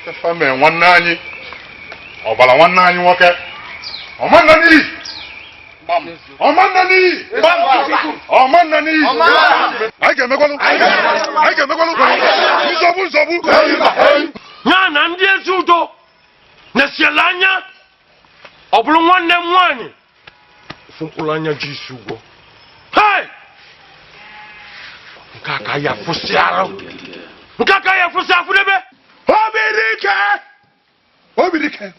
Ife fa mee nwanne anyị, ọbara nwanne anyị nwoke, ọma nna n'iyi, ọma nna n'iyi, ọma nna n'iyi. Anyị ga-emekwalụ, anyị ga-emekwalụ nzọgbu nzọgbu. Ya na ndị ezi udo na-esiela anya, ọ bụrụ nwanne m nwaanyị ofu mkpụrụ anya ji isi ụgwọ. Hey! Nke a ka ya kwụsị arụ, nke a ka ya kwụsị afụdebe. Obirike, Obirike,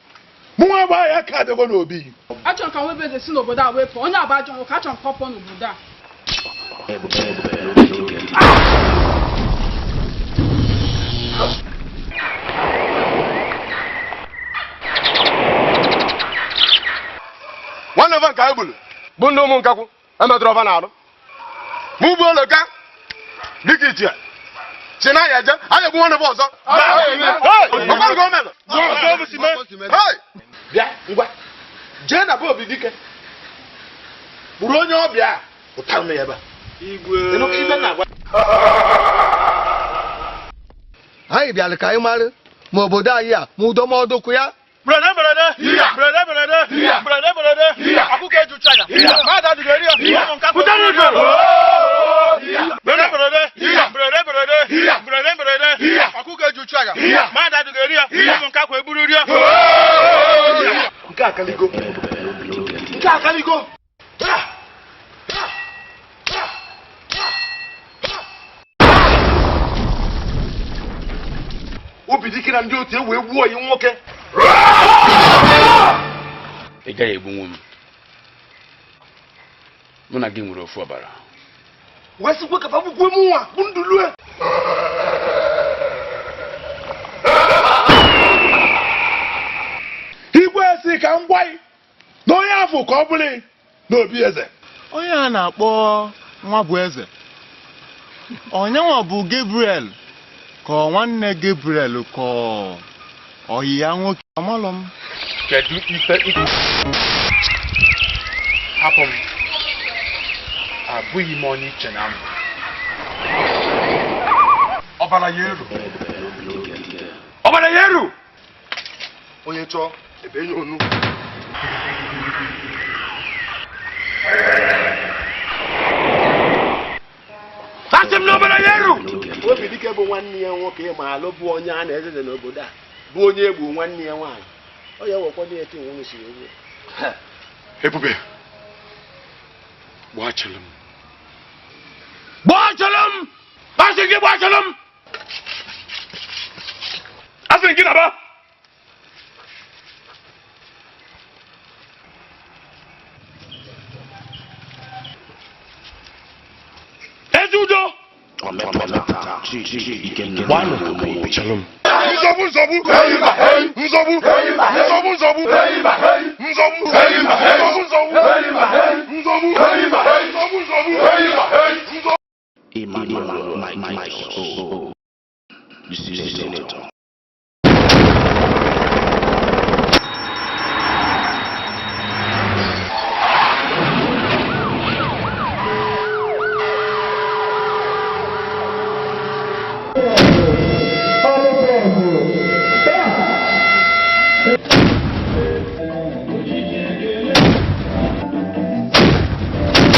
mụnwa gba ya ka adịgo n'obi. Achọrọ ka nwa eze si n'obodo a wepụ onye a bụ ajọ nwoke. Achọrọ m ka ọ pụọ n'obodo a. Nwanne fa nke anyị gburu bụ ndị ụmụ nkakwụ emetụrụ ọfa na-alụ mụ bụ oloka dịka ichie si na ya eje anyị egbu nwanne fa ọzọ. Ọkwarụ gọọmenti. Hey! Bịa ngwa, jee na be Obidike, bụrụ onye ọbịa a, pụta m ya ebe a. Ịnụ ife na-agwa. Anyị bịara ka anyị mara ma obodo anyị a ma udo ma ọdụkụ ya. Brede brede brede brede brede brede, akụkọ eju chaja mmadụ adịghị eri ya ụmụ nkakwụ. Brede brede brede brede brede brede, akụkọ eju chaja mmadụ adịghị eri ya ụmụ nkakwụ eburu rie. Nke akaligo, nke akaligo. Obidike na ndị otu ewu egbu oyi nwoke. Ị gaghị egbunwu m, mụ na gị nwere ofu ọbara. Wee sịkwa ka fa gbukwuo m nwa bụ ndulue. Igwe si ka m gwa gị na onye afọ ka ọ bụrụ n'obi eze. Onye a na-akpọ nwa bụ eze, onyenwa bụ Gabriel ka ọ nwanne Gabriel ka ọ ọyị ya nwoke, amalụ m. Kedu ife ị hapụ m? Abụghị m onye iche na mbụ. Ọbara ya eru, ọbara ya eru. Onye chọọ ebe enye onu. Asị m na ọbara ya eru. Obidike bụ nwanne ya nwoke ma alụ bụ onye a na-ezeze n'obodo a bụ onye egbu nwanne ya nwaanyị, ọ ya wekwa etu nwunye siri egbu. Ebube, gbachịrị m. Gbachara m, asị gị gbachara m, asị gị naba. Ezi udo. Gbachịrị m. Nzọgbu nzọgbu nzọgbu nzọgbu nzọgbu nzọgbu nzọgbu nzọgbu nzọgbu nzọgbu nzọgbu nzọgbu. Emmanuel Michael, the senator.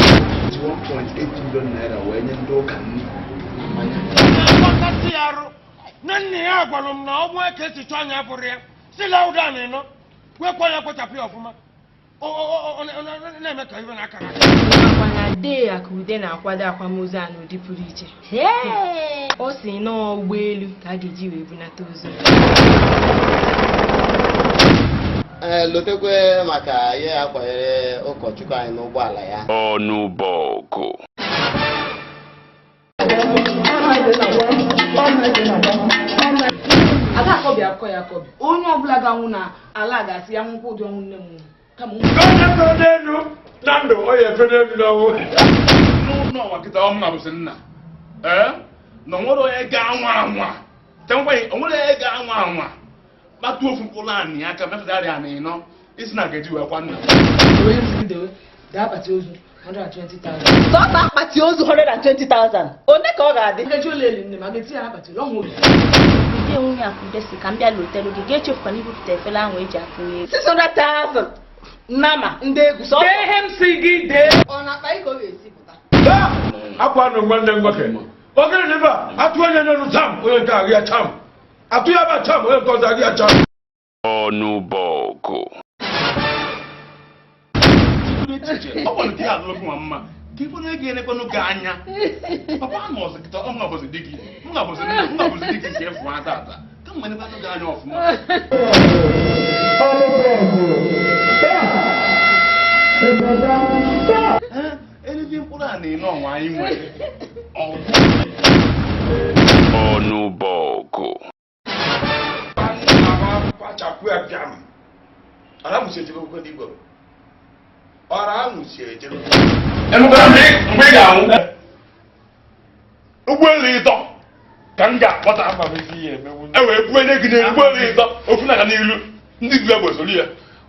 ₦1.8 million wee nye ndị ụka nri na mmanya. Na-agbakasị ya arụ na nna ya gwara m na ọ bụ ka esi chọọ anya bụrụ ya si lauda na ịnọ wekwa ya kpochapụ ya ọfụma. Ọ na-eme ka ibe na-akara aka. Nakwa na dee Akude na-akwado akwamozu a n'ụdị pụrụ iche. Ọ si nọọ ụgbọelu ka a ga-eji wee bunata ozu. Ee, lotekwe maka ihe a kwanyere ụkọchukwu anyị n'ụgbọala ya. Ọnụbọgụ. Ada akọbi akọ ya akọbi, onye ọbụla ga-anwụ na ala ga-asị ya nwụkwa ụdị ọnwụ nne m nwụrụ kama Onye fere n'elu na ndụ, onye fere n'elu n'ọnwụ. N'ụlọ ụwa kịta ọ m na-abụsị nna ee na onwere onye ga-anwa anwa chekwa, onwere onye ga-anwa anwa kpatuo ofu mkpụrụ anị aka mepụtara ya na ịnọ isi na ga-eji wee kwa nna. Onye m si dewe gaa akpati ozu 120,000. Sọsọ akpati ozu 120,000, one ka ọ ga-adị? Nkeji ụlọ elu nne m a ga-eti ya n'akpati ozu ọnwụ obi. Nwunye Akụde si ka m bịa lotere gị ga-echefukwana ibupụta efere ahụ eji atụnye ego. 600,000 nama ndị egwu sọ. Dee ihe m si gị dee. Ọ na-akpa ike ọ ga-esi pụta. Akwa nụ nwanne m nwoke. Ogene dị ebe a, atụ onye n'ọnụ cham, onye nke ahụ ya cham. Atụ ya ba cham, onye nke ọzọ ahụ ya cham. Ọnụbọgụ. Ọ gwara gị alụrụ nwa mma ka ife onye ga-enekwanụ gị anya papa ama ọzọ kịta ọ nwa bụzi di gị nwa bụzi nna nwa bụzi di gị nke efu ata ata ka m enekwanụ gị anya ọfụma. Eriri mkpụrụ a na-ene ọnwa anyị nwere Ọnụbọgụ. Kpachapụ ya bịam. Ara mụsi ejebe akwụkwọ n'igwe. Ọra ahụ si ejebe. Emekwana mgbe ị ga-anwụ ụgbọelu ịtọ ka m ga-akpọta e wee buo onye gị n'elu ụgbọelu ịtọ ofu na-aga n'ilu ndị bu egbe soro ya.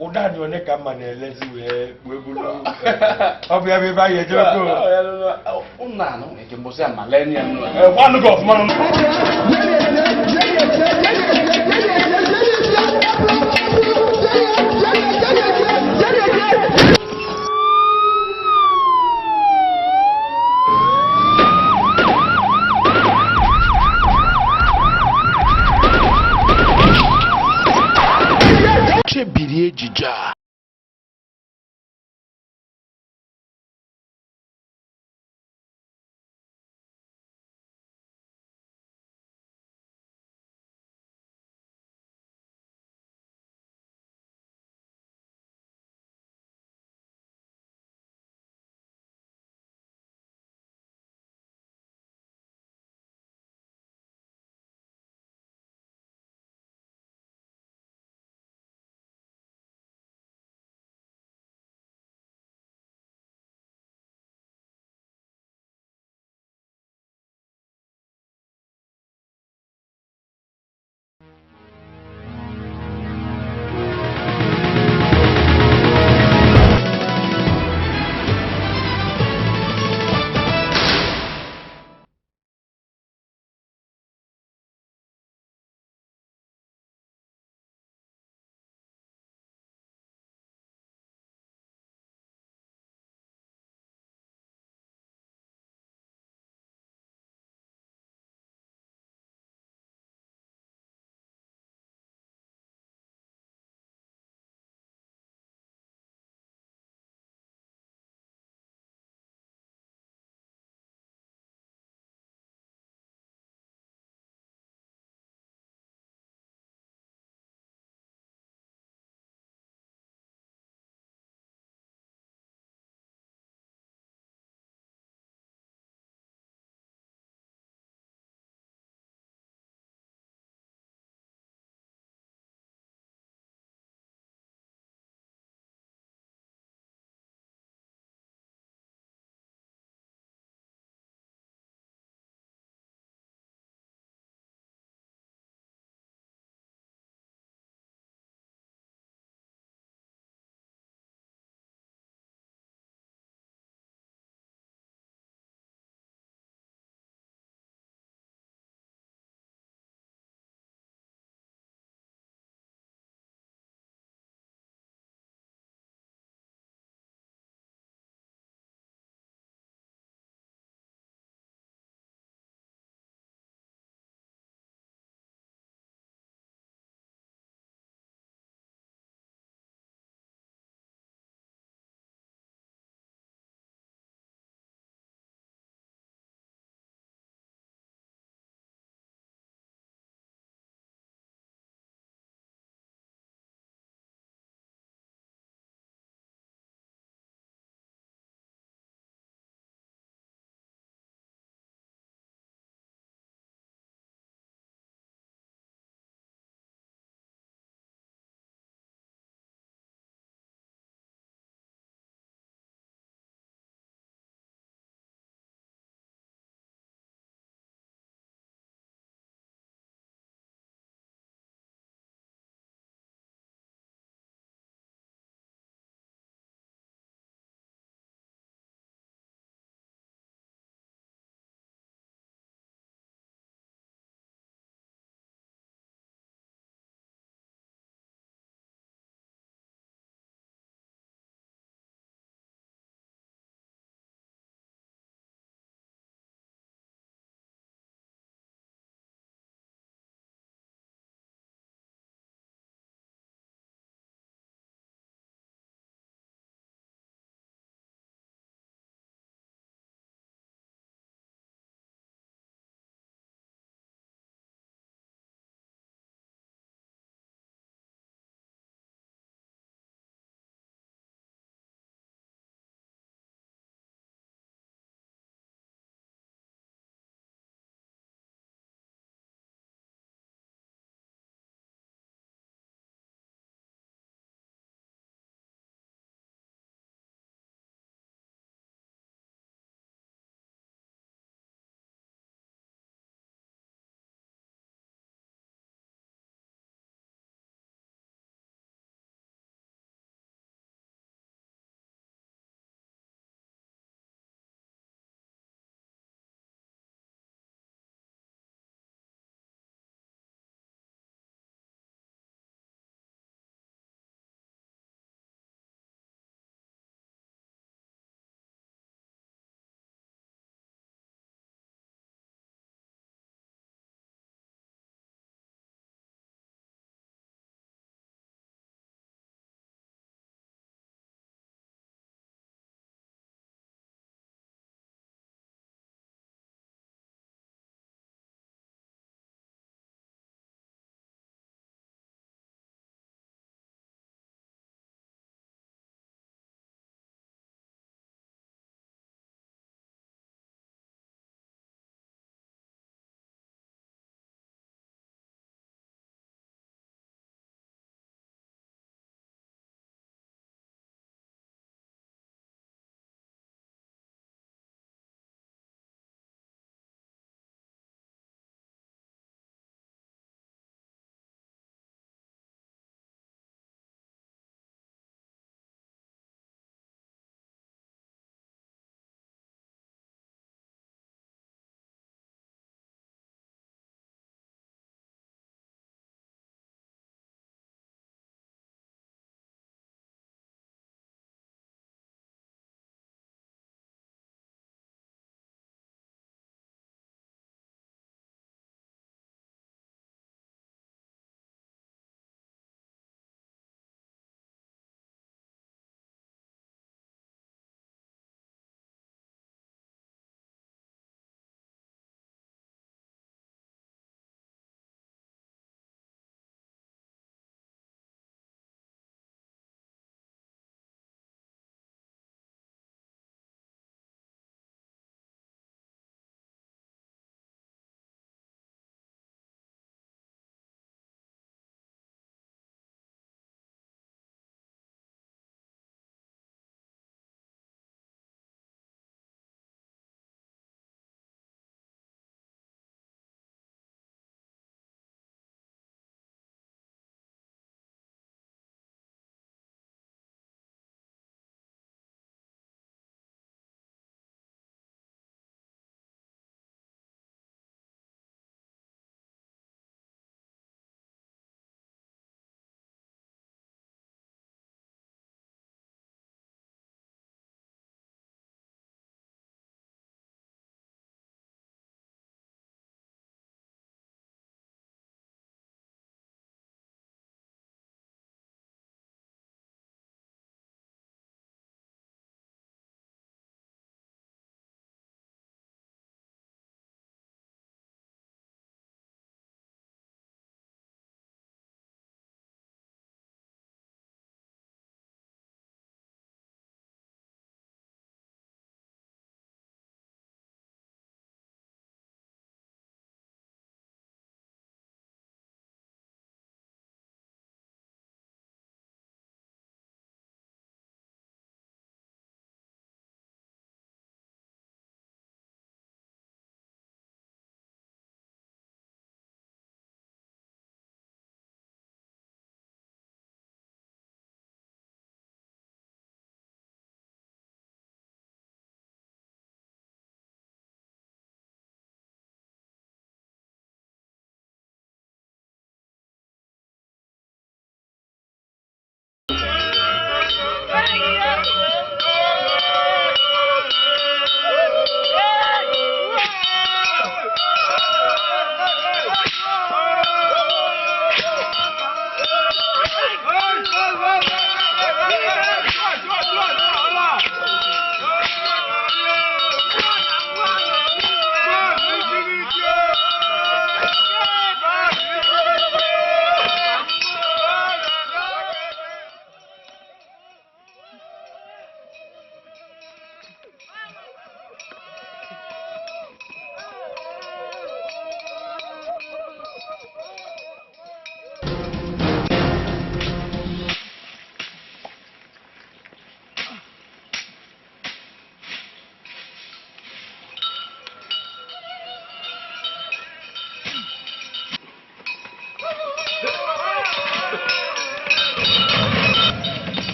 Ụda dị one ka mma na-elezi wee buru ọ bụ ya bụ ebe anyị ejebe ko. Ụnụ anụ eji mbọsị ama lee ya nụ. Gwanụ gị ọfụma nụ. Chebiri ejije a.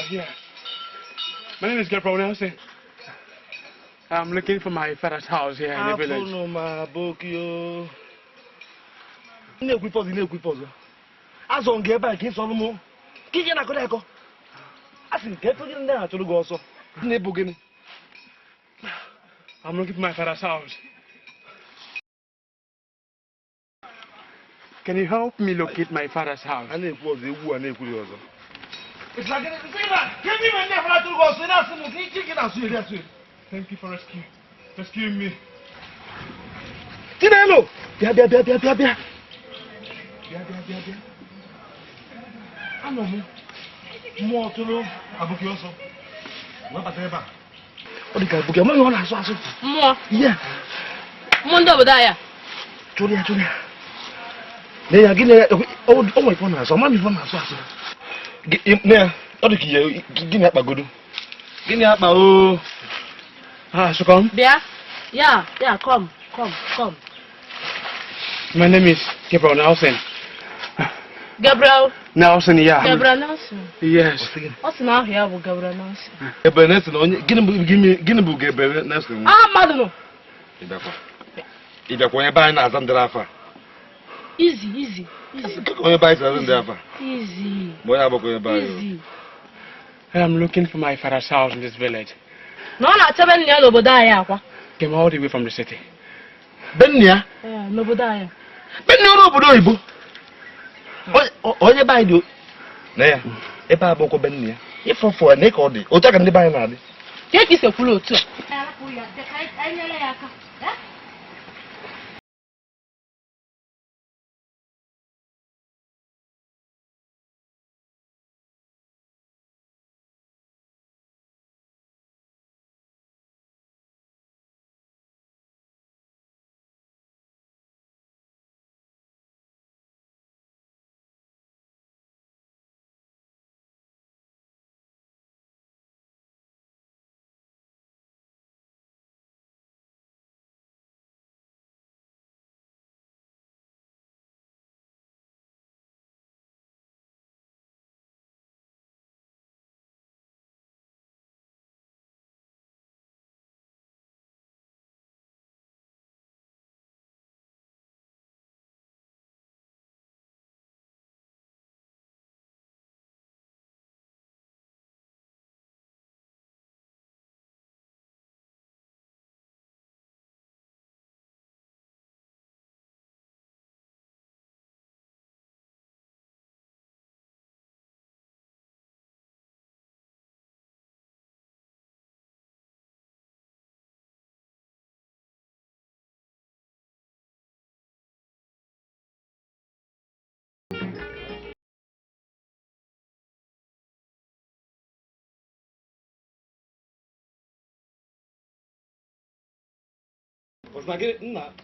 Here. My name is Gabriel Nelson. I'm looking for my father's house here in the village. I'm looking for my father's house. Can you help me locate my father's house? Thank you for rescuing me. Chinelo! Bịa bịa bịa bịa bịa bịa. Bịa bịa bịa bịa. Anọ m mmụọ tụrụ abụkị ọsọ. Wee bata ebe a. Ọ dị ka abụkị, amaghị ọ na-asụ asụ. Mmụọ? Yeah. Mmụọ ndị obodo anyị a? Chụrụ ya, chụrụ ya. Lee ya, gị lee ya, o nwere ife ọ na-asụ, ọ maghị ife ọ na-asụ asụ. Nne ya, ọ dị ka ihe gịnị akpagodo? Gịnị akpa o? Ah, so come. Bịa. Yeah, yeah, come, come, come. My name is Gabriel Nelson. Gabriel? Nelson, yeah. Gabriel Nelson? Yes. Ọ sị na ahụ ya bụ Gabriel Nelson. Gabriel Nelson, onye gịnị bụ Gabriel Nelson? Ah, mmadụ nọ. Ịbịakwa onye be anyị na-aza ndịrị afa. Easy, easy, easy. Onye be anyị na-aza ndịrị afa. Easy. Ma onye agbakọ onye be anyị. Easy. I am looking for my father's house in this village. Na ọ na-achebe nna ya n'obodo anyị akwa. Came all the way from the city. Be nna ya? Ee, n'obodo anyị. Be nna ya n'obodo oyibo? Onye be anyị dị na ya, ebe a bụkwa be nna ya. Ịfọfọ ya na ka ọ dị, otu a ka ndị be anyị na-adị. Ka e si ekwuru otu a?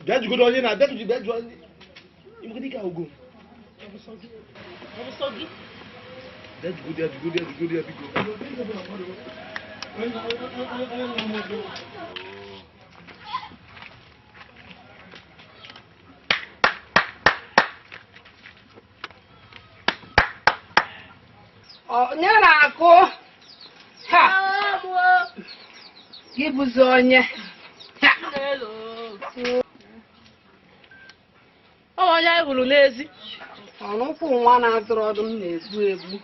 Bịa jụgodo onye na-abịa bịa jụọ ndị ike agwụgo. Bịa jụgodo ya, jụgodo ya, jụgodo ya biko. Onye na-akụ? Ha! Gị bụzi onye? Ọ onye anyị hụrụ n'ezi. Ọnụkwụ nwa na-azụrụ ọdụ m na-egbu egbu.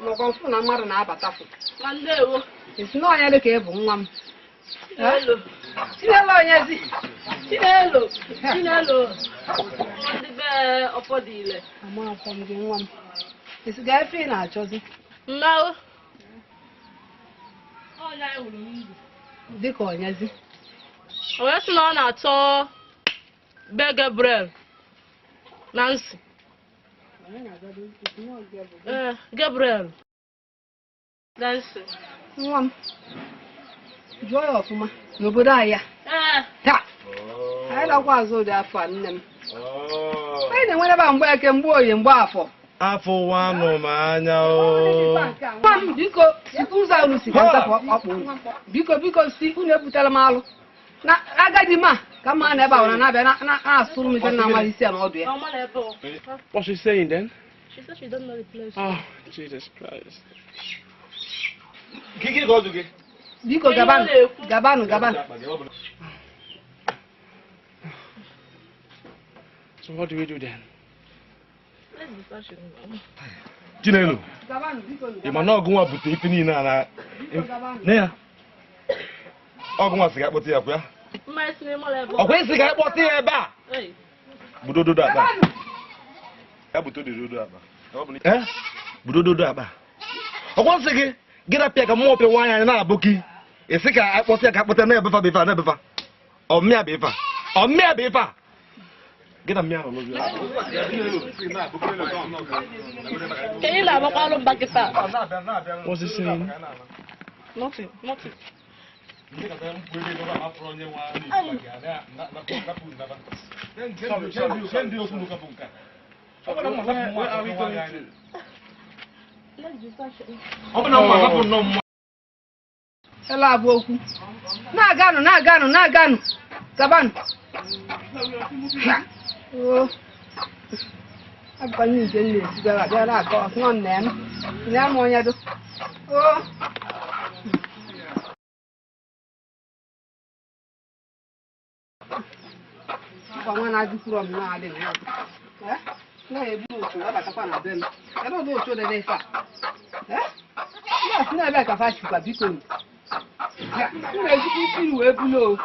Maka mfụ na mmadụ na-abatafụ. Esi na onye dị ka ịbụ nwa m. Chinelo onyezi. Chinelo. Chinelo. Ndị be ụfọdụ ile. Amakwọ m gị nwa m. Esi ga efe ị na-achọzi. Mmanwụ. Onye anyị hụrụ n'ugwu. Dịka onyezi. O wee sị na ọ na-achọ be Gabriel Nancy. Ee, Gabriel Nancy. Nwa m. Jụọ ya ọfụma n'obodo anyị ya. Taa anyị lakwa azụ ụdị afọ a nne m. Anyị na-enwere ebe a mgbe eke, mgbe oyi, mgbe afọ. Afọ nwanụ m anya o. Nwa m, biko sikwa ụzọ unu si ka ntapụ ọkpụ unu. Biko biko si unu ebutela m alụ. Na agadi m a ka mma na ebe a na-abịa na-asụrụ m ife na amaghị isi ya na ọdụ ya. What's she saying then? She said she don't know the place. Oh, Jesus Christ. Biko gabanụ gabanụ gabanụ. So what do we do then? Let's be fashion. Chinelo, Gabanụ biko. ị ma na ọgụ nwa bute ife niile a na nne ya? Ọgụ nwa sị ga akpọta ya kwa ya. Ọkwa isi ga akpọta ya ebe a. Budododo akpa. Ya butododo akpa. Eh? Budododo akpa. Ọkwa nsị gị gị rapịa ka mmụọ pịa nwaanyị anyị na-abụki. Ị sị ka akpọta ya ka akpọta na ebefa bụ ife a na ebefa. Ọmmịa bụ ife a. Ọmmịa bụ ife a. Gị na mmịa nọ n'obi. Can you laugh about back it up? What's he saying? Nothing, nothing. Where are we going to? Let's be fashion. Ele abụ okwu. Na-aganụ na-aganụ na-aganụ. Gabanụ. Ha. Oo. Abụkwa nne nke m na-esigara abịa na-akọ nọ nne m. Nne m onye dụ. Oo. Akwa nwa na-adịkwuru m na-adị na ya. Eh? Na-ebu otu abatakwa na be m. Kedu ụdị otu dị n'ife a? Eh? Ndị a sị na-ebe ka fa sikwa biko. Ha, m na-ejikwa isi wee bulo o.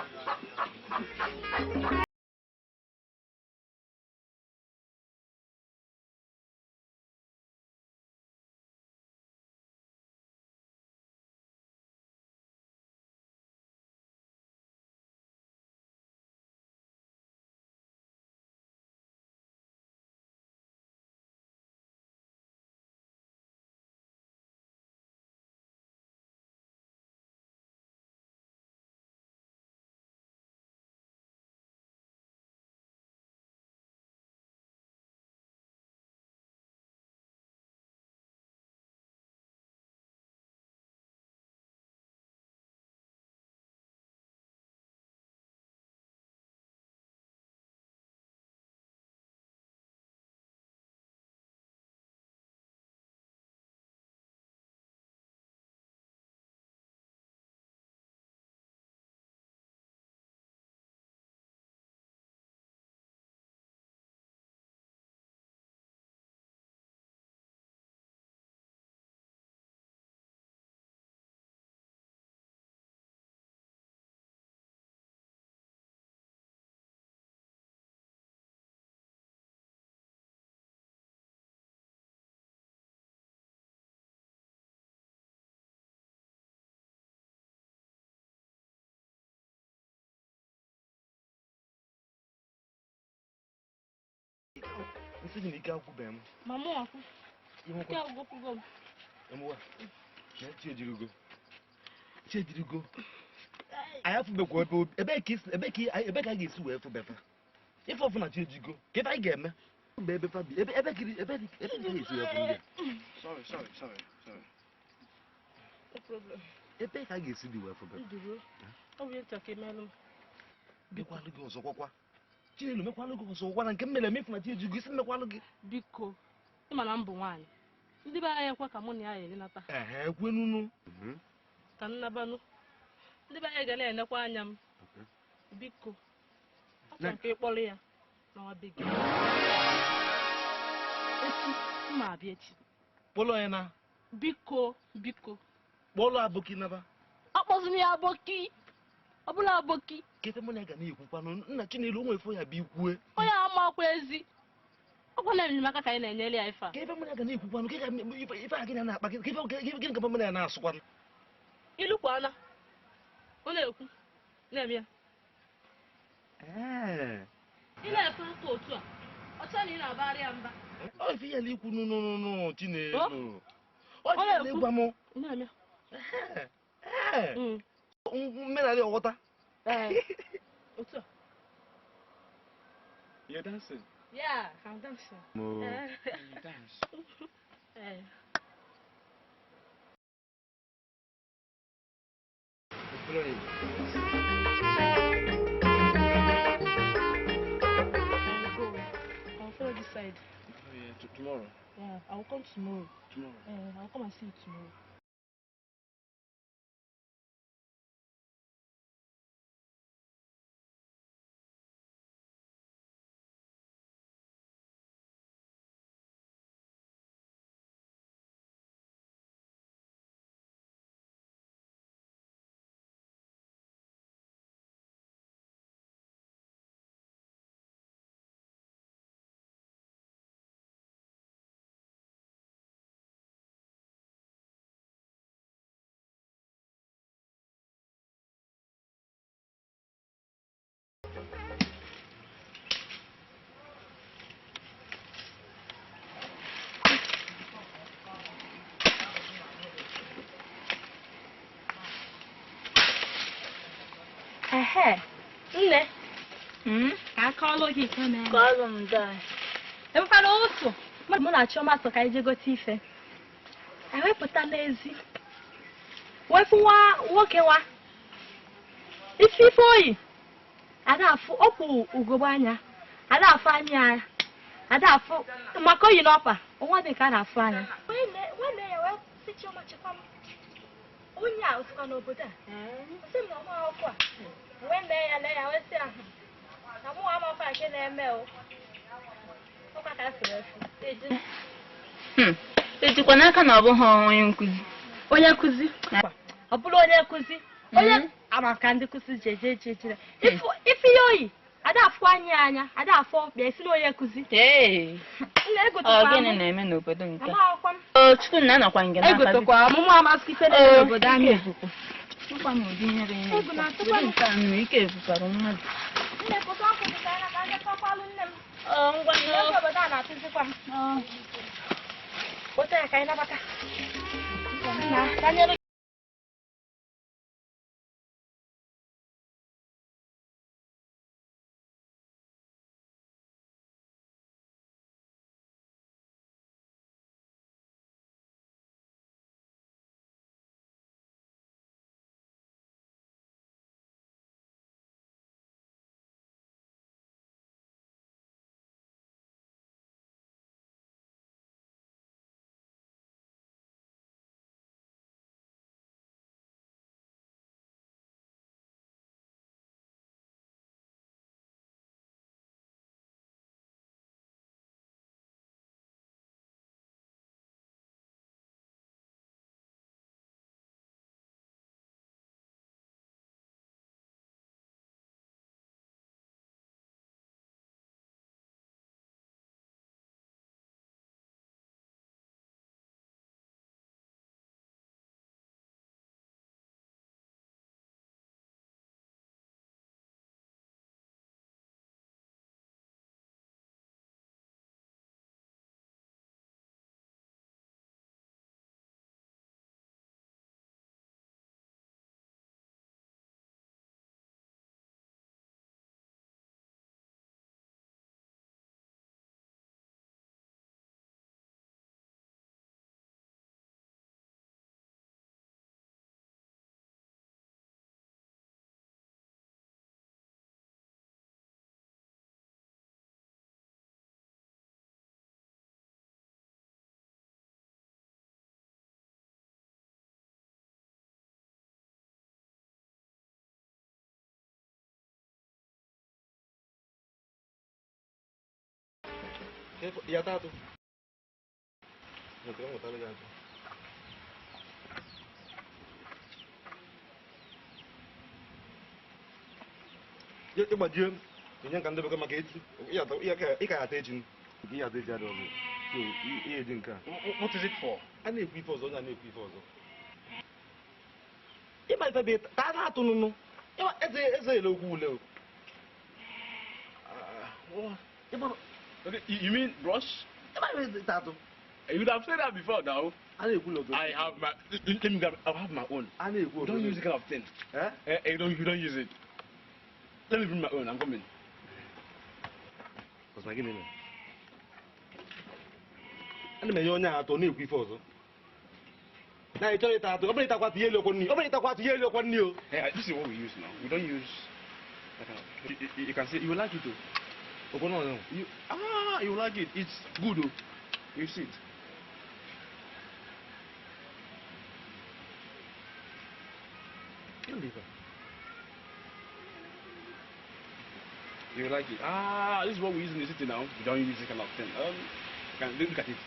Nsị gị na ike agwụbeghị m. Mama ọkụ. Ike agwụkwụgo m. Emuwa. Na chi ejirigo. Chi ejirigo. Anyị afụbekwa ebe ebe ka ebe ka a ga-esi wee fụbefa. Ife ọfụ na chi ejigo. Ka ife anyị ga-eme. Mgbe ebe fa bi ebe ebe kiri ebe ebe ka ga-esi wee fụ ndị a. Sorry, sorry, sorry, sorry. No problem. Ebe ka a ga-esi dị wee fụbefa. Nduru. Ọ bụ ihe nchọ ka emelụ m. Mekwalụ gị ọzọ kwakwa. Chinelo mekwalụ gị ọzọ kwa na nke m mere emefu na chi ejigo isi mekwalụ gị. Biko, ị ma na m bụ nwaanyị. Ndị be anyị ekwe ka mụ na ya elenata. Ehe, kwenunu. Ka nnabanụ. Ndị be anyị ga na-enekwa anya m. Biko, achọrọ m ka ị kpọrọ ya n'ọnwa be gị. Echi, m ma abịa echi. Kpọrọ ya na? Biko, biko. Kpọrọ aboki naba. Akpọzina ya aboki. Ọ bụla aboki. Kedu mụ na ya ga na-ekwukwanụ nna Chinelo onwe efo ya bụ ikwue. Onye amakwa ezi. Ọkwa na enyemaka ka anyị na-enyere ya ife a. Kedu mụ na ya ga na-ekwukwanụ ka ife a gị na-akpa gị gịnị ka mụ na ya na-asụkwanụ? Ilu kwana. Ọ na-ekwu. Na-eme ya. Ị na-efe aka otu a. Ọcha na ị na-abagharị ya mba. Ọ ife ya na-ekwu nụ Chinelo. Ọ na-egwa m. Na-eme ya. Mmenarị ọghọta. Otu a. You're dancing? Yeah, I'm dancing. No. You dance. I'll go. I'll follow this side. Oh, yeah, tomorrow. Yeah, I'll come tomorrow. Tomorrow. I'll come and see you tomorrow. Ehe, nne. Ka akọọlụ gị nke mere. Kọọlụ m daa. Emekwala otu mụ na Chioma so ka anyị jee gote ife. Ewepụta n'ezi. Wepụ nwa nwoke nwa. Ife ife oyi. Ada afụ ọkwụ ugogbe anya. Ada afụ anya ya. Ada afụ maka oyi n'ọkpa. Nwa dị ka a na-afụ anya. Nwanne ya wee sị Chioma chekwa m. Onye a osikwa n'obodo a. Sị m na ọma akwụkwọ a. Wee lee ya lee ya wee sị ahụ. Na mụ amakwa nke na-eme o. Ọkwa ka a siri efu. Ejikwa n'aka na ọ bụghị onye nkụzi. Onye nkụzi? Ọ bụrụ onye nkụzi. Onye amaka ndị nkụzi ji eje eje eje. Ife ihe oyi. Ada afụ anya anya, ada afụ ọkpa esi na onye nkụzi. Ọ gịnị na-eme n'obodo nke a? O Chukwu na anọkwa nge n'aka gị. Egotokwa ọmụmụ amasị ife na-eme n'obodo anyị. Nkwa m ụdị ihere ihe nke a nụ ike ebukwara mmadụ. Nne pụta ọkụ pụta anya ka ndị kọkwalụ nne m. Ngwa Ndị obodo a na-atụzikwa m. Ote ya ka anyị nabata. Nna, ka nyere Ya tato. Nwetara gị atụ. Ịgbajie enye nka ndebekọ maka echi. Ị ka ya ata echi. Nke ihe ata echi adị ọzọ. So ihe dị nke a. What is it for? A na-ekwu ife ọzọ, onye a na-ekwu ife ọzọ. Ịma ife bụ taa na-atụ nụnụ. Eze eze ele okwu ule o. Okay, you mean brush? Ịma ife taa atụ. You would have said that before now. I have my. Let me grab. I have my own. Don't use the kind of thing. Eh? You don't use it. Let me bring my own. I'm coming. What's my name? Ana m enye onye atọ na-ekwu ife ọzọ. Na ị chọrọ ịta atọ, ọ bụrụ ịtakwa atụ ya elu okwu nni, ọ bụrụ ịtakwa atụ ya elu okwu nni o. Hey, this is what we use now. We don't use that kind of. You can see you will like it though. Okwu na ọzọ. You you will like it. It's good though. You see it. You will like it. Ah, this is what we use in the city now. We don't use this kind of thing. Can look at it.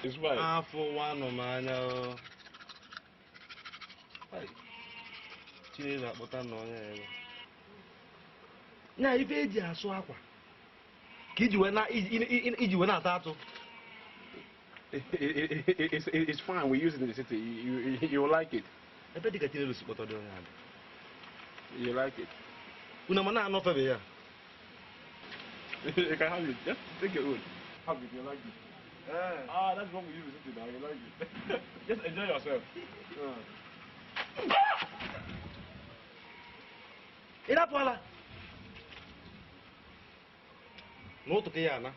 It's white. Afọ nwanụ m anya o. Chineke akpọta na onye ebe. Na ife eji asụ akwa ka iji wee na-ata atụ. It's fine. We use it in the city. You will like it. Ebe dịka Chineke si kpọta dị onye adị. You like it. Unu ma na-anọfebe ya. You can have it. Just take your own. Have it. You like it. Ah, that's what we use it now. You like it. Just enjoy yourself. Ị rapụọla. N'ụtụ ka ya ana.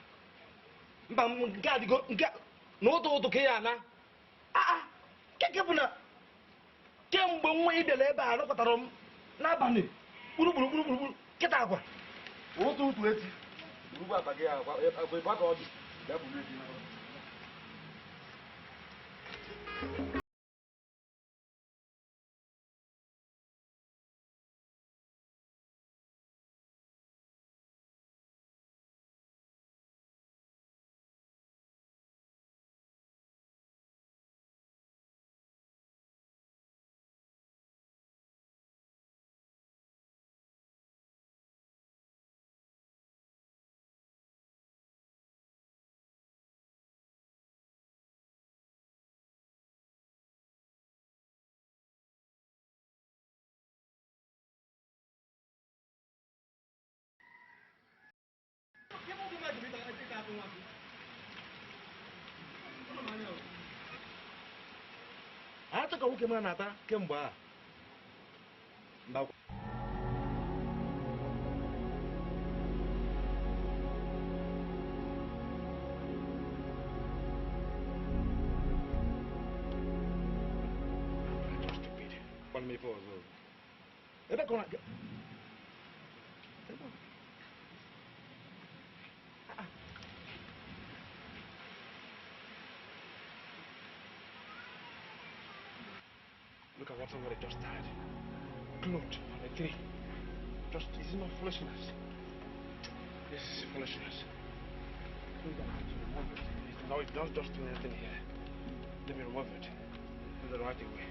Mba nke adịgo nke n'ụtụ ụtụ ka ya ana. Ah, keke bụ na kemgbe nwa ị bịara ebe a nọkọtara m n'abalị gburugburu kịta akwa. Ụtụ ụtụ echi. Ugbu akpa gị akwa ebe ka ọ dị. Bịa buru echi. Atụ ka nwoke mara na-ata kemgbe a. Ebe ka ọ na-aga? Look at what somebody just died. Glued on a tree. Just, is it not foolishness? This is foolishness. We're gonna have to remove it. It's not, it's not just doing anything here. Let me remove it. In the right way.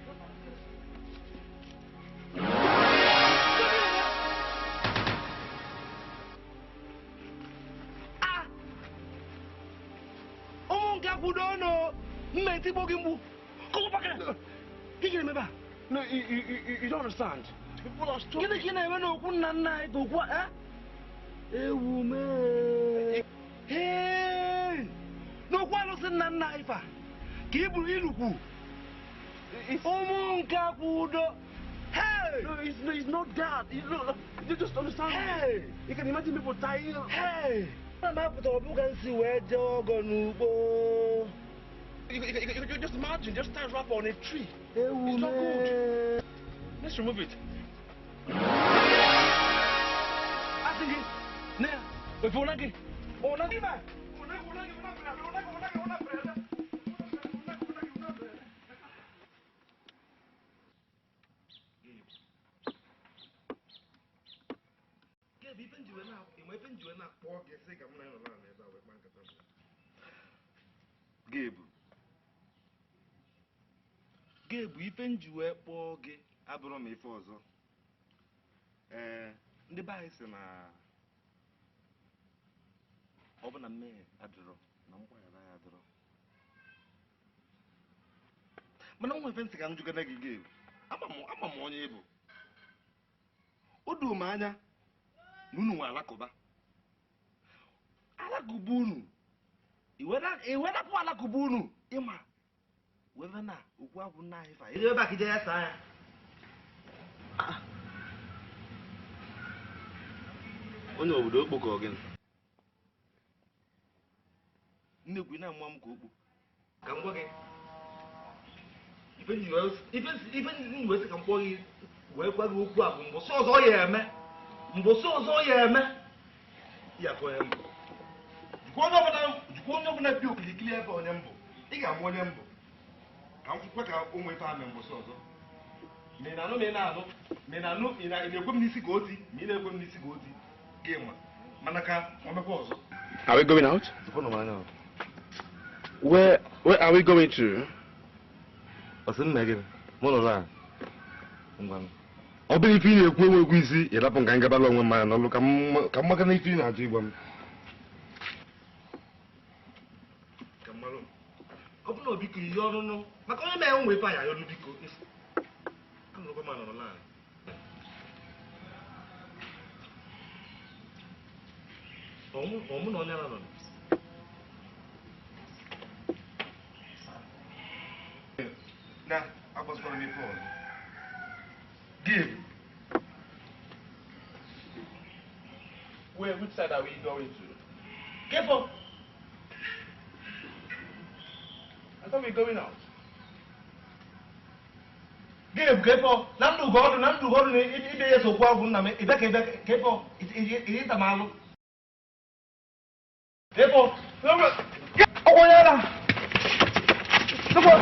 Ah! Ụmụ kwudo no! Mma etigbo gị mgbu! Kụkụ pakara! No, you don't understand. People are stupid. Hey! No, Hey! No, it's not that. You just understand. Hey! You can imagine people dying. Hey! You just imagine, just tie wrapper on a tree. It's not good. Let's remove it. Gabe, ife nji wee kpọọ gị abụrụ m ife ọzọ. Ee, ndị be anyị sị na ọ bụ na mmehie adịrọ na mgbaghara ya adịrọ. Mana nwa ife ntị ka m jụgana gị Gabe, ama m onye ị bụ. O doo m anya na unu nwe alakụba. Alakụba unu Iwedapụ alakụba unu ịma webe na okwu agwụ nna anyị fa ebe a ka ije ya saa ya. Onye obodo okpo ka ọ gịnị? Nnekwu ị na-amụ m ka okpo. Ka m gwa gị ife nji wee sị ka m kpọọ gị wee gwa gị okwu a bụ mbọsị ọzọ ya eme mbọsị ọzọ ya eme ya ka onye mbụ jikwa onye ọbụla bi okilikili ebe onye mbụ ị ga-amụ onye mbụ ka m kwukwe ka ụmụ ife amị mbọsị ọzọ ma ị na-anụ ma ị na-anụ ma ị na-anụ ị na-ekwe m n'isi ka oti ma ị na-ekwe m n'isi ka oti gị ma mana ka ọ mekwa ọzọ. Are we going out? Where are we going to? Ọ bụrụ ife ị na-ekwu enwekwu isi ịrapụ nka ngabala onwe mmanya n'ọlụ ka m maka na ife ị na-achọ ịgwa m. Ọ bụ na biko ihe ọnụnụ maka onye mere nwe ife anyị ayọnụ biko anụrụkwa m anọrọ naanị. Ọmụ na onye ara nọ. Na agbasikwara m ife ọzọ. Give. Where, which side are we going to? Careful. I thought we were going out. Give, careful. Nandu God, ibe yeso kwa agwụ nna m ibe ka ibe careful. Ị ta malụ. Careful. Ọkwọ ya na. Careful.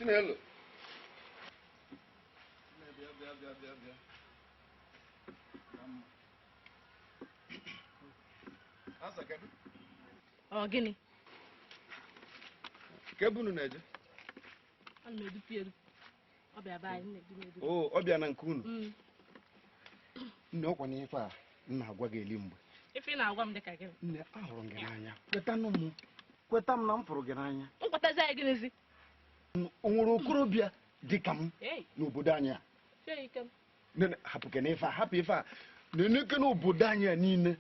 Chinelo. Bịa. Asa kedu? Ọ gịnị? Ke bunu na-eje? Ana m edupu eru. Ọ bịa be anyị na-edu m edu. Oh, ọ bịa na nke unu. Nne ọkwa n'ife a m na-agwa gị eli mgbe. Ife ị na-agwa m dịka gịnị? Nne ahụrụ m gị n'anya. Kweta m. Kweta m na m fụrụ gị n'anya. M kwetazi anyị gịnịzi? O nwere okorobịa dị ka m n'obodo anyị a. Hapụ kene ife a, hapụ ife a. Neneke n'obodo anyị a niile,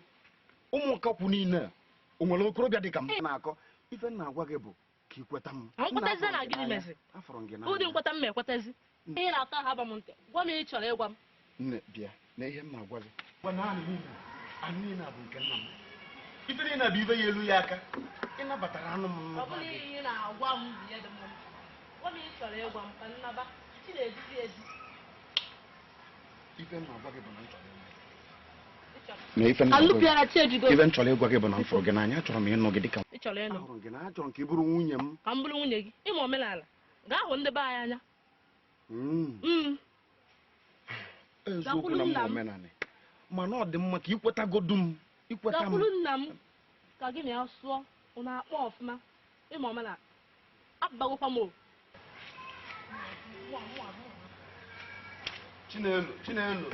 ụmụ nkakwu niile a, o nwere okorobịa dị ka m na-akọ. Ife m na-agwa gị bụ ka ị kweta m. Nkwetazi na gịnị mezi? Afụrụ m gị n'anya. Ụdị nkweta m ma ekwetazi. Ihe na-atọ ha aba m ntị. Gwa m ihe ị chọrọ ịgwa m. Nne bịa, na ihe m na-agwa gị. Gwa na anị niile a bụ nke nna m. Ife niile bụ ife ya elu ya aka. Ị nabatara anụ m. Ọ bụrụ ihe ị na-agwa m bụ ihe dị mma. Gwa m ihe ị chọrọ ịgwa m ka nnaba. Chi na-ejizi eji. Ife m na-agwa gị bụ na m chọrọ ịnụ. Alụpịara Ife m chọrọ ịgwa gị bụ na m fụrụ gị n'anya, achọrọ m ịnụ gị dịka Ị chọrọ ịnụ. Ahụrụ m gị n'anya, achọrọ m ka ị bụrụ nwunye m. Ka m bụrụ nwunye gị. Ịma omenala. Gaa hụ ndị be anyị anya. Eziokwu na m omenala. Mana ọ dị mma ka ikwetagodu m. Ikweta m. Gakwuru nna m ka gị na ya sụọ unu akpọ ọfụma. Ịma omenala. Abagokwa m o. Chinelo, Chinelo.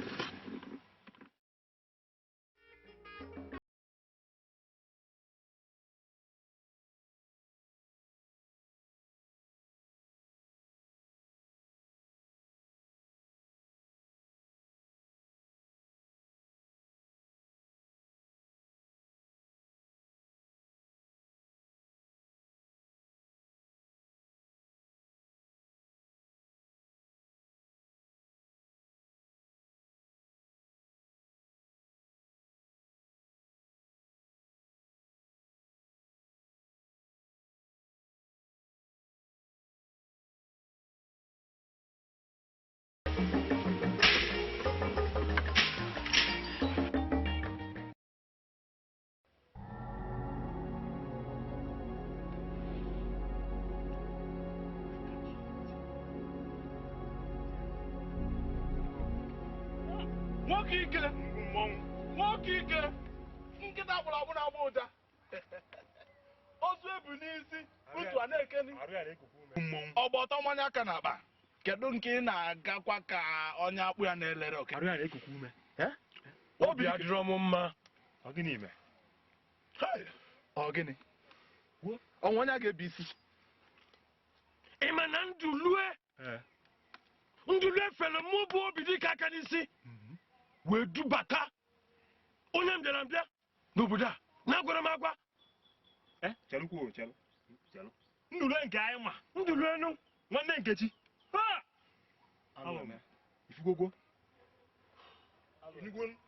Nwoke ike mmọnwụ. Nwoke ike. Nkịta agbụrụ agbụ na-agba ụja. Ozu ebu n'isi utu a na-ekeni. Ọgba ọtọ mmanya aka n'akpa. Kedu nke ị na-agakwa ka onye akpụ ya na-elere oke? Obi adịrọ m mma. Ọ gịnị mee? Ọ gịnị? Ọnwa onye a ga-ebi isi. Ị ma na ndulue ndulue fere mụ bụ Obidike aka n'isi wee dubata onye mbịarambịa n'obodo a na-agwara m agwa. Chelụ. Ndulue nke anyị ma. Ndulue nụ. Nwanne Nkechi. Ha! Ifugogo.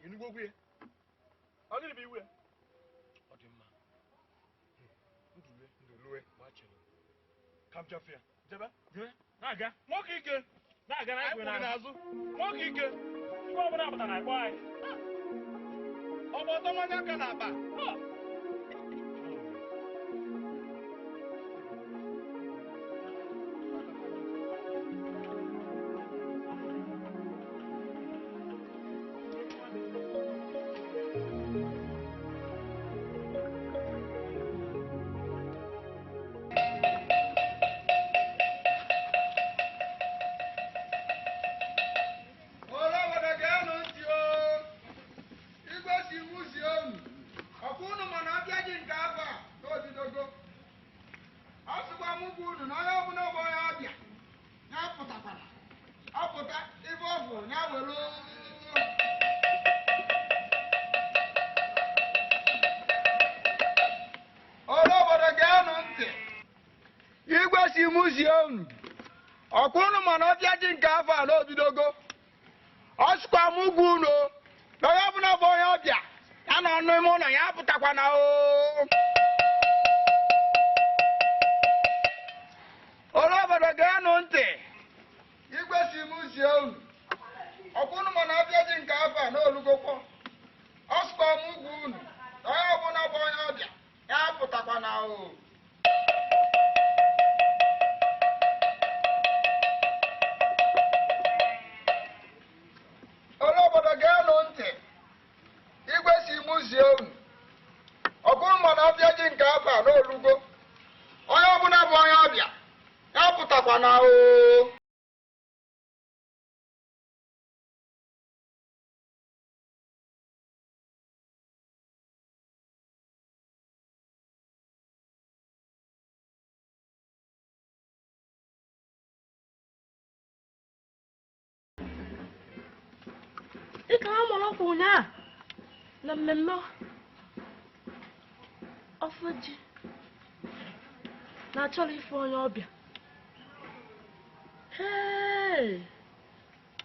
Inugwogwu ya. Ọ gịnị bụ iwu ya? Ọ dị mma. Ndulue. Ka m bịafụ ya. Jebe. Na-aga. Nwoke ike. Na-aga na Anyị kwụ gị n'azụ. Nwoke ike. Ngwa ọbụla pụtara akpọ anyị. Ọgba ọtọ mmanya aka n'akpa. Igwe si mụ zie unu ọkwa unu mana ọbịa ji nke afọ a n'obidogo ọ sịkwa m ugwu unu na onye ọbụla bụ onye ọbịa ya na ọnụ ime ụlọ ya apụtakwa na o Olu obodo geenụ ntị. Igwe si mụ zie unu ọkwa unu mana ọbịa ji nke afọ a n'olugokwo ọ sịkwa m ugwu unu na onye ọbụla bụ onye ọbịa ya apụtakwa na o. Olu obodo geenụ ntị. Igwe si mụ zie unu ọkụrụ mana ọbịa ji nke afọ a n'olugo onye ọbụla bụ onye ọbịa ya pụtakwa na o. Dịka ha mụrụ ọkwa ụnyaahụ na mmemme ọfụ ji na-achọrọ ife onye ọbịa. Hey!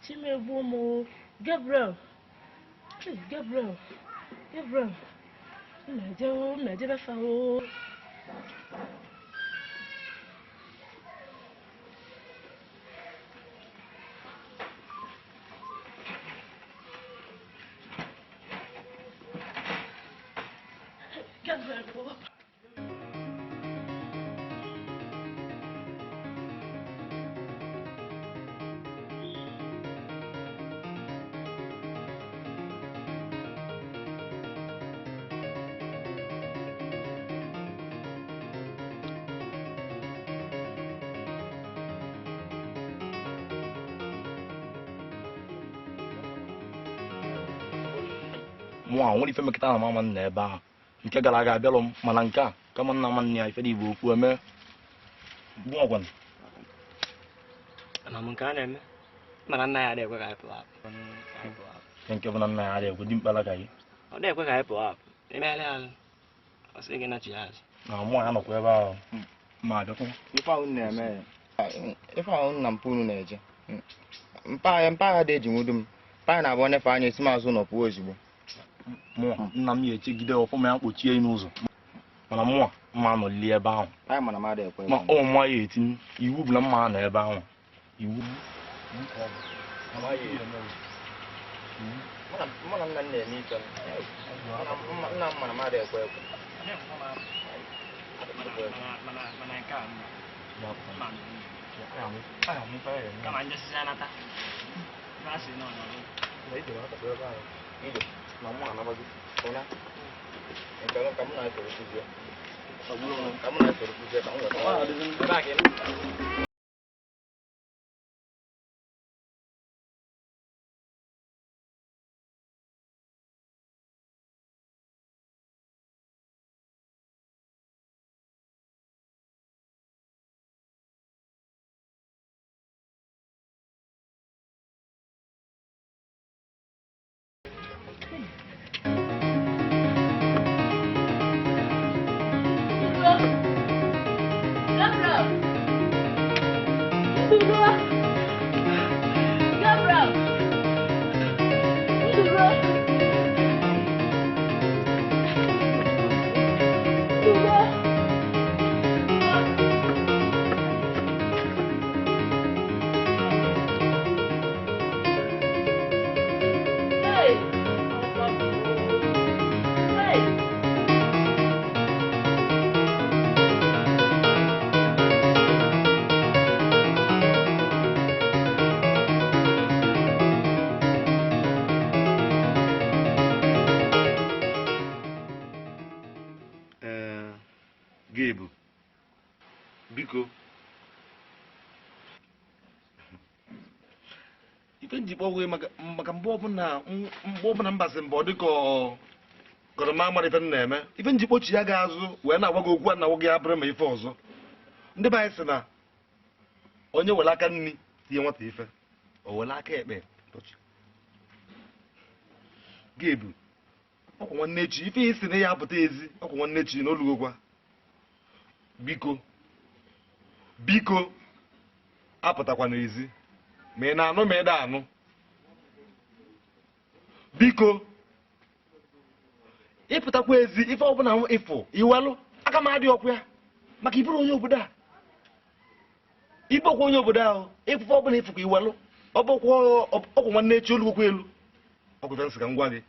Chimegbu m Gabriel. Hey, Gabriel. Gabriel. Mmejebe fa o. Gabriel. Mụ a nwere ife mekịta na mama nna ebe ahụ nke gara aga abịalụ m mana nke a kama nna nwanne ya ife dị igbo okwu eme gbuo ọgwanụ. Ama m nke a na-eme mana nna ya adịghị ekwe ka anyị pụọ apụ. Nke bụ na nna ya adịghị ekwe dimkpa ka gị. Ọ dịghị ekwe ka anyị pụọ apụ. Emegharị azụ ọ sị gị nachi azụ. Na mụ a nọkwa ebe ahụ ma abịakwa. Ife ahụ na-eme ife ahụ nna mpa unu na-eje mpa ya dị eji nwudu m mpa ya na-abụ nefe anya esi m azụ ụlọ pụọ ozugbo. Mụa nna m ya echegide ọfụma ya mkpochie n'ụzọ mana mụa mma anọlili ebe ahụ ma ụmụ nwa ya etinye iwu bụ na mma anọ ebe ahụ iwu. Na ije na-atakwa ebe ahụ. Ije na mụ anabazi. Ụna. Nke ọrụ ka mụ na-esoro kụzie. Ka mụ na-esoro kụzie ka m weta. Gabe, biko ife njikwa ọgwụ maka mgbe ọbụla mbasị mbọ dịka gọrọma mara ife m na-eme ife njikwa ochi ya ga-azụ wee na-agwa gị okwu a na-agwa gị abụrụ ma ife ọzọ ndị be anyị sị na onye were aka nri tinye nwata ife o were aka ekpe Gabe ọkwa nwanne echi ife isi na ya apụta ezi ọkwa nwanne echi na olugokwa biko biko apụtakwa n'ezi ma ị na-anụ ma ị da-anụ biko ịpụtakwa ezi ife ọbụla ịfụ iwelụ aka m adị ọkwa ya maka ịbụrụ onye obodo a ịbụkwa onye obodo ahụ ịfụfe ọbụla ịfụkwa iwelụ ọbụkwa ọkwụ nwanne echi olugokwa elu ọkwụ ife nsị ka m gwa gị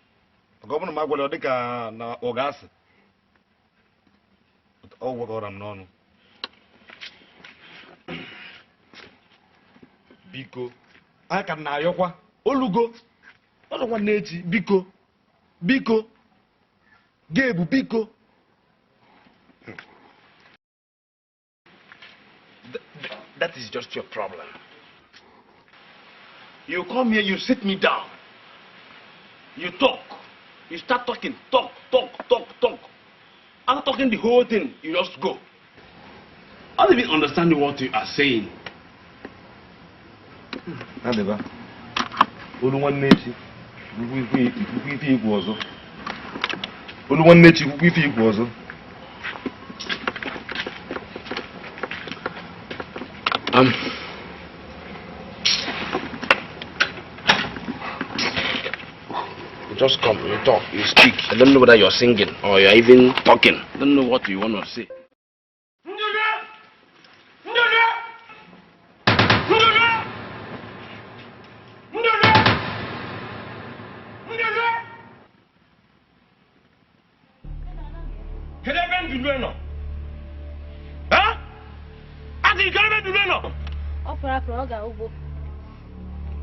maka ọ bụrụ na m agwara ọ dị ka na ọ ga-asị ọ gwakọrọ m n'ọnụ biko aka m na-ayọkwa olugo ọrụ nwanne echi biko biko Gabe biko. That is just your problem. You come here, you sit me down. You talk. You start talking. Talk, talk, talk, talk. After talking the whole thing, you just go. I don't even understand what you are saying. Adeba, olu nwanne echi kwukwu ife ikwu ọzọ. Olu nwanne echi kwukwu ife ikwu ọzọ. You just come, you talk, you speak. I don't know whether you're singing or you're even talking. I don't know what you want to say.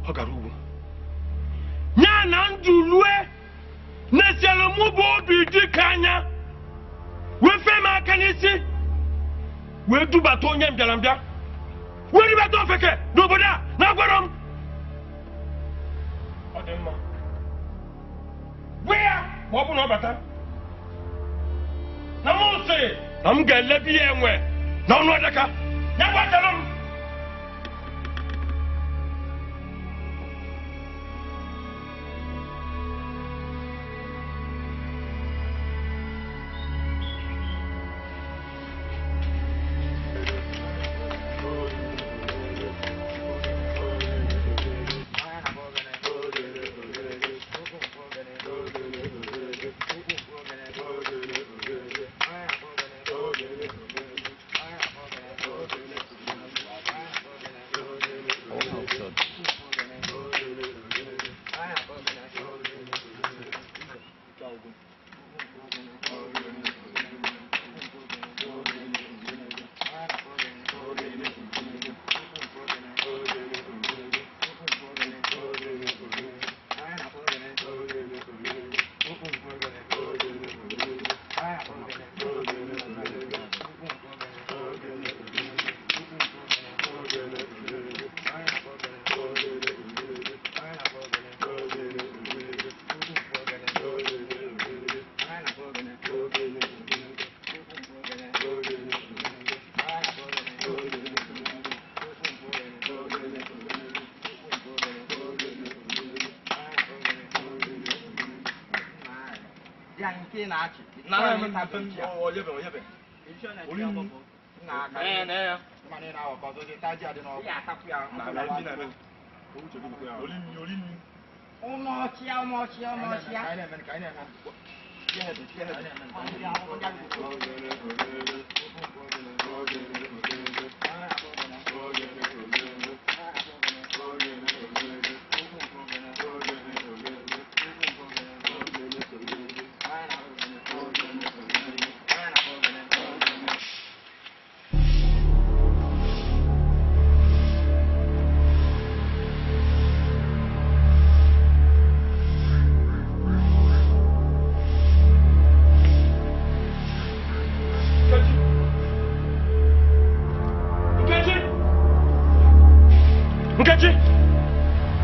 Ọ gara ugbo. Ya na Ndulue na-esielu mụ bụ obi dịka anya wee fee m aka n'isi wee dubata onye mbịarambịa wee dubata ofeke n'obodo a na-agwara m. Ọ dị mma. Gwa ya ma ọ bụ na ọ bata na mụ sị na m ga-elebi ya enwe na ọnụ adaka ya gwatara m.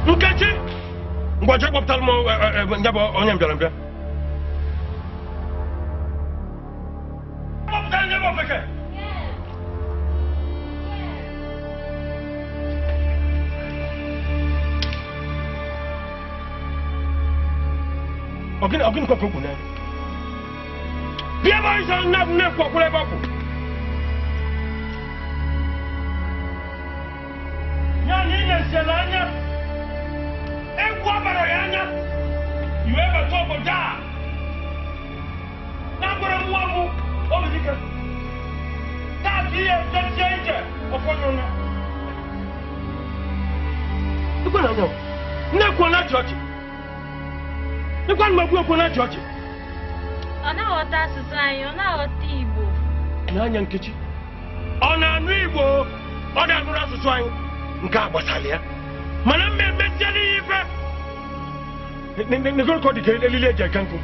Nkechi! Ngwa jee kpọpụtara m ya bụ onye mbịarambịa. Kpọpụtara ya bụ ofeke! Ọgịnị kwa ka o kwu n'anya? Bịa ebe anyị sọ nne m na-ekwu ọkwụrụ ebe ọ kwụ. Ya na ị na-esere anya egwu ọbara ya anya iwe bata obodo a na-agbara nwa m obidike taata ihe jesie ije ụfọdụ na nne kwuo na chọọchị ịkwa mgbe ekwu na chọọchị. Ọ na-aghọta asụsụ anyị, ọ na-aghọta Igbo. N'anya Nkechi, ọ na-anụ Igbo, ọ na-anụrụ asụsụ anyị. Nke a gbasara ya mana mmemme siela ihe ife negorokọ dị ka elili eji eke nkụ.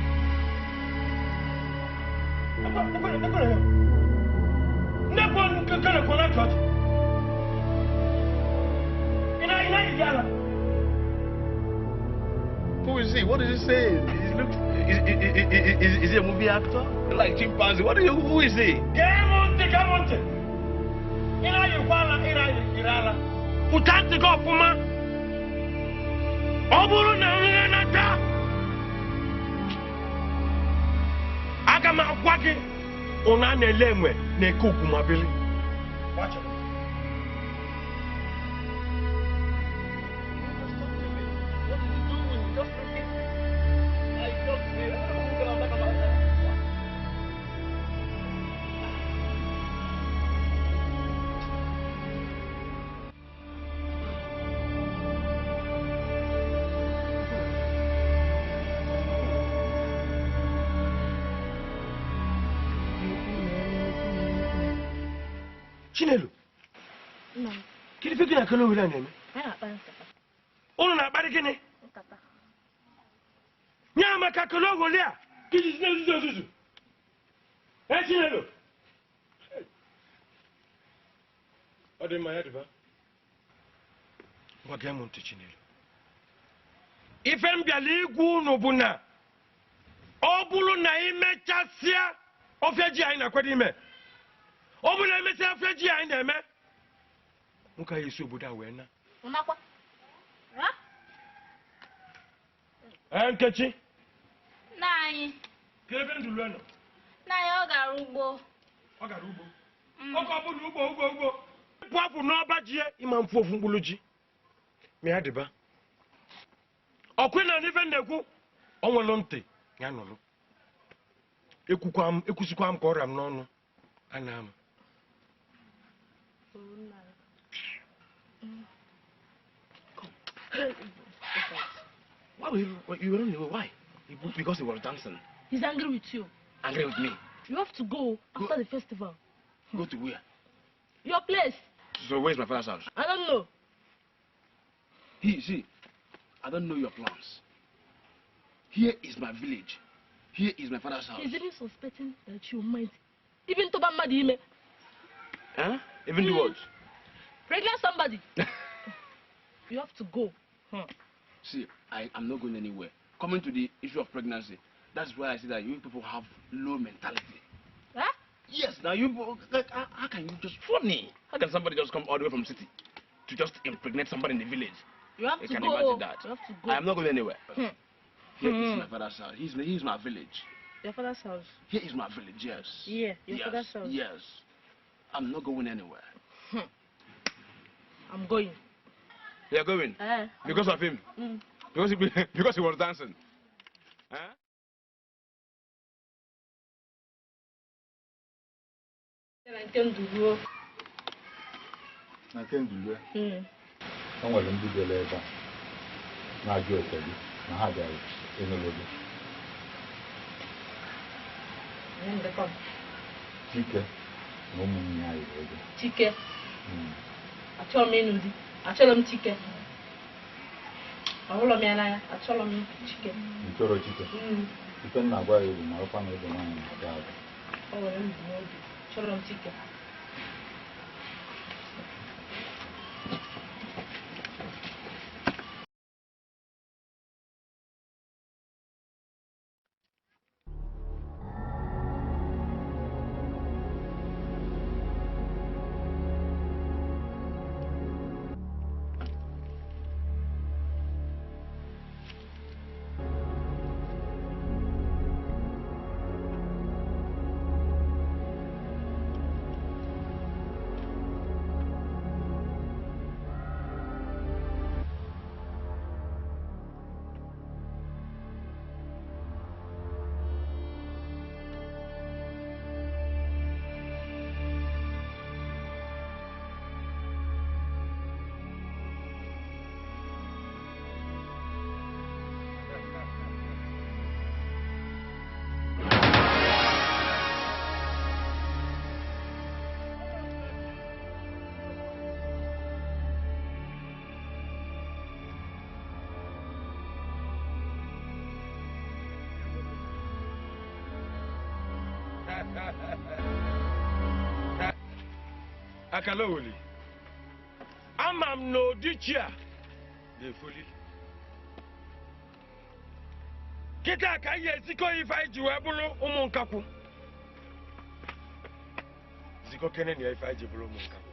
Who is he? What is he saying? He looks. Is he a movie actor? Like chimpanzee. What are you? Who is he? Gamonte, Gamonte. Aga m agwa gị ụna na-ele enwe na-eke ogwumabili. Chinelo, kedu ife gị na Kano were na-eme? Ụnụ na-akparị gịnị? Nye maka Kano were a ka iji si na-ezuzu ezuzu. Ee, Chinelo. Ọ dị mma ya dịba. Ngwa gee m ntị Chinelo. Ife m bịara igwu unu bụ na ọ bụrụ na imechasịa ofe ji anyị na-akwado ime, ọ bụrụ na emesịa ofe ji anyị na-eme, nwoke anyị esi obodo a wee na. Ee, Nkechi. Nna anyị. Kedu ebe ndụ nọ? Nna anyị, ọ gara ugbo. Ọ gara ugbo? Oge ọ bụla ugbo ugbo ugbo. Pụ apụ n'ọba ji ya ịma mfu ofu mkpụrụ ji. Ma ya dịba. Ọkụ na n'ife na-ekwu, ọ nwere ntị ya nụrụ. Ekwusikwa m ka ọrịa m n'ọnụ. Ana m. Why were you running away? Why? Because he was dancing. He's angry with you. Angry with me? You have to go after the festival. Go to where? Your place. So where's my father's house? I don't know. See, I don't know your plans. Here is my village. Here is my father's house. He's even suspecting that you might even to Madime. Huh? Even do what? Pregnant somebody. You have to go. Huh. See, I am not going anywhere. Coming to the issue of pregnancy, that's why I say that you people have low mentality. Huh? Yes, now you, like, how can you just, funny? How can somebody just come all the way from city to just impregnate somebody in the village? You have to can go. Imagine that. You have to go. I am not going anywhere. Here is my father's house. Here's my village. Your father's house? Here is my village, yes. Yeah, your yes, father's house. Yes. I'm not going anywhere. I'm going. You're going? Because of him? Mm. Because he was dancing? Huh? Na nke Ndulue, o nwere ndị bịara ebe a na-ajụ ese gị na ha bịara ịnụrụ gị. Chike na ụmụnne ya yiri ego. Chike? Achọrọ m ịnụ di. Achọrọ m Chike. Ahụrọ m ya n'anya. Achọrọ m Chike. Ị chọrọ Chike? Ife m na-agwa ya bụ marakwa na ebe nwaanyị na-aga aga. Ọ nwere ndụ n'obi. Achọrọ m Chike. Akalowoli, ama m na odichi a ga-efoli. Kịta ka anyị ezikọ ife anyị ji wee bụrụ ụmụ nkakwụ. Zikọ kene na ife anyị ji bụrụ ụmụ nkakwụ.